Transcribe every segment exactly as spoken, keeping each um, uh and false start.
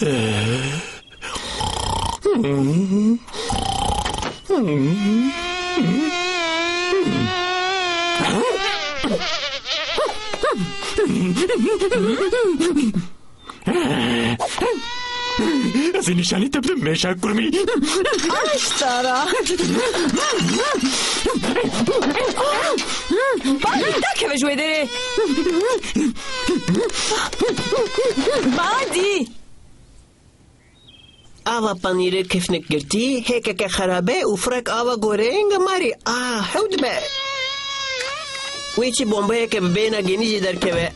Ez ê nîşanî te bidim, mêşa kurmî. Aştara. Badi, dakeve ji wê derê. Badi. Ava panîrê kifnik girtî, hêkeke xerabe û firek ava goreyên gemarî. Ah, hew dibe. Wê çi bombeyeke bi bêhna genî jî derkeve.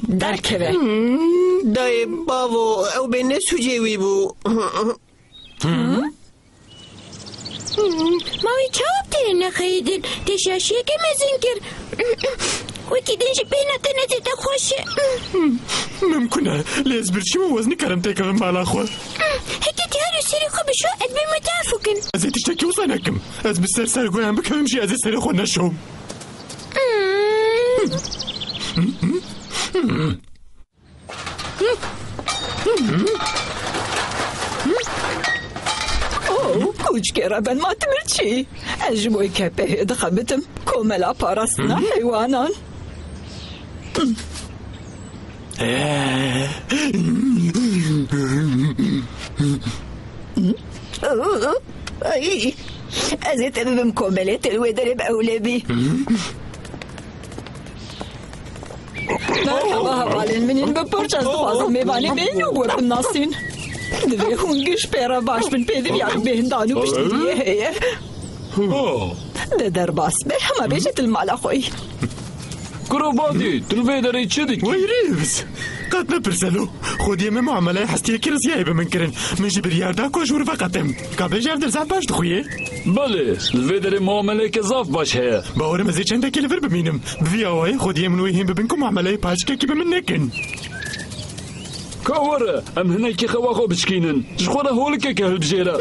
Derkeve. Dayê bavo, ew bê ne sûcê wî bû. Ma wî çawa bi têrê nexeyidin? Tê şaşiyeke mezin kir. Wekî din jî bêhna te ne zêde xweş e. Mimkun e, lê ez birçî me û ez nikarim têkevim mala xwe. Heke tiyar û serê xwe bişo, ez bê me te efû kin. Ez ê tiştekî wisa nekim. Ez bi ser sergoyan bikevim jî ez ê serê xwe neşom. Oh, kûçkê reben ma timir çî. Ez ji bo kepehê dixebitim. Komela parastina heywanan. Ay, ez ê te bibim komelê te li wê derê bi ewlê bî. Merhaba hevalên min ên bi pirç, ez dixwazim mêvanê me nû we binasîn. Divê hûn giş pê re baş bin, pêdiviyarî bêhndan û piştgiriyê heye. De derbas be, hema bêje tu li mala xwe yî. Kuro Badî, tu li vê derê çi dikî? Wey Reeves! Qet mepirse lo. Xwediyê min muameleyê hestiyekî riziyayê bi min kirin. Min jî biryar da ku ji wir veqetim. Ka bêje ev der zaf baş dixuye. Belê, li vê derê muameleyeke zaf baş heye. Bawerim ez ê çendekî li vir bimînim. Bi vî awayî xwediyê min wê hîn bibin ku muameleyê paçikekî bi min nekin. Ka were, em hinekî xewa xwe bişkînin. Ji xwe re holikeke hilbijêre.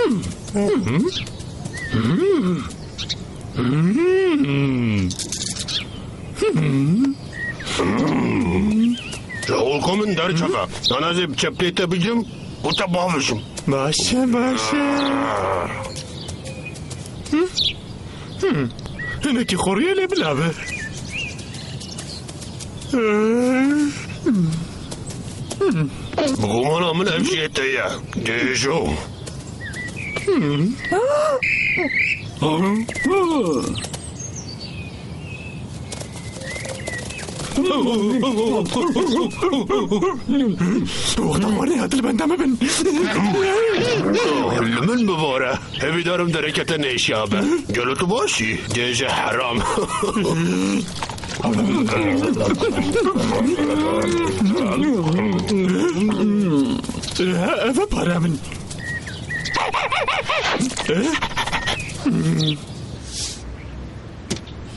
Ji holka min derkeve. Yan ez ê bi çepkê te bicim û te bavêjim. Baş e, baş e. Hinekî xorî ye lê bila be. Bi gumana min ev jê te ye. Dêjo. Wexta xwe nehate li benda me bin. Li min bibare. Hêvîdarim dereke te nêşiya be. Gelo tu baş î? Dêje heram. Ev e para min.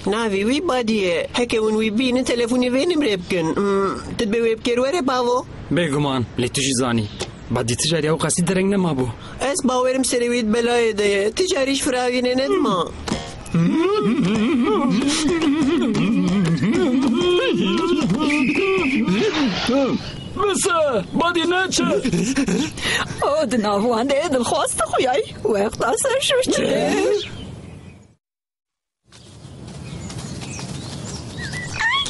Navê wî Badî ye. Heke hûn wî bînin, telefonê vê nimrê bikin. Hmm, tu dibê wê bikêr were, bavo? Bêguman, lê tu jî zanî. Badî ti carî ewqasî dereng nemabû. Ez bawerim serê wî di belayê de ye. Ti carî ji firavînê nedima. Bise, Badî neçe. O di nav wan de yê dilxwaz dixuyay. Wexta ser şûştine.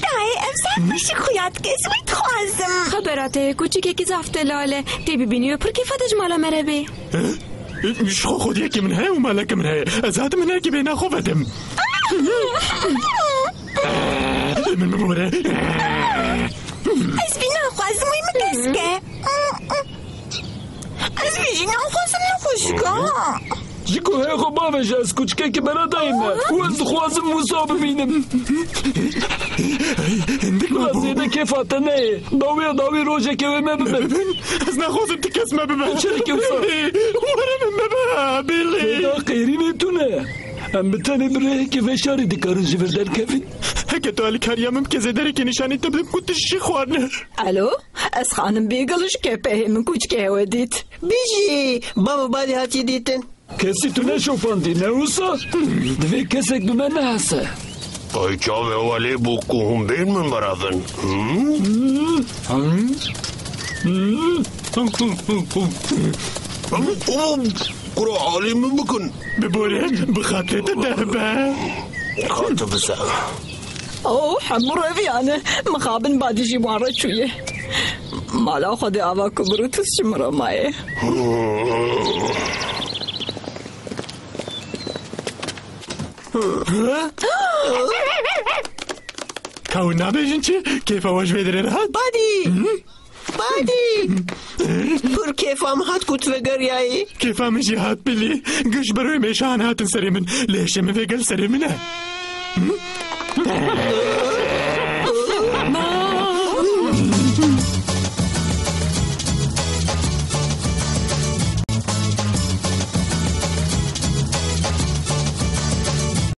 Dayê, ev zaf xweşik xuya dike, ez wî dixwazim. Xebera te ye, kûçikekî zaf delal e. Tê bibînî wê pir kêfa te ji mala me re bê. Ji xwe xwediyekî min heye û maleke min heye. Ez hatim hinekî bêhna xwe vedim. Min bibore. Ez vî naxwazim, wî min keske. Ez vî jî naxwazim, ne xweşik e. Ji ku hê xwe bavêje, ez kûçikekî beredayî me û ez dixwazim wisa bibînim. Hindik Bila mabû. Zêde kêfa te neyê. Dawiya dawî rojekê wê me bibe. Bibin? Ez naxwazim ti kes me bibe. Tu çi dikî wisa? Were min me bibe, Billy. Peyda qêrînê tune. Em bi tenê bi rêyekê veşarî dikarin ji vir derkevin. Heke tu alîkariya min bike, zêderekê nîşanî te bidim ku tu şî xwarine. Alo, ez Xanim Bêgil ji kepehê min kûçikê hewe dît. Bijî, bavê Badî hatiye dîtin. Kesî tu neşopandî, ne wisa? Divê kesek bi me nehese. Ay çavê we lê bû ku hûn bên min berevin. Hmm? Kura alî min bikin. Bibore, bi xatirê te derbe. Xatir bize. Oh, hemû reviyane. Mixabin Badî jî wan re çûye. Mala Xwedê ava ku Brutus ji min re maye. Ka hûn nabêjin çi? Kêfa we ji vê derê re hat? Badî! Badî! Pir kêfa min hat ku tu vegeriyayî. Kêfa min jî hat bilî. Giş beroyê mêşan hatin serê min. Lê hişê min vê gel serê min e.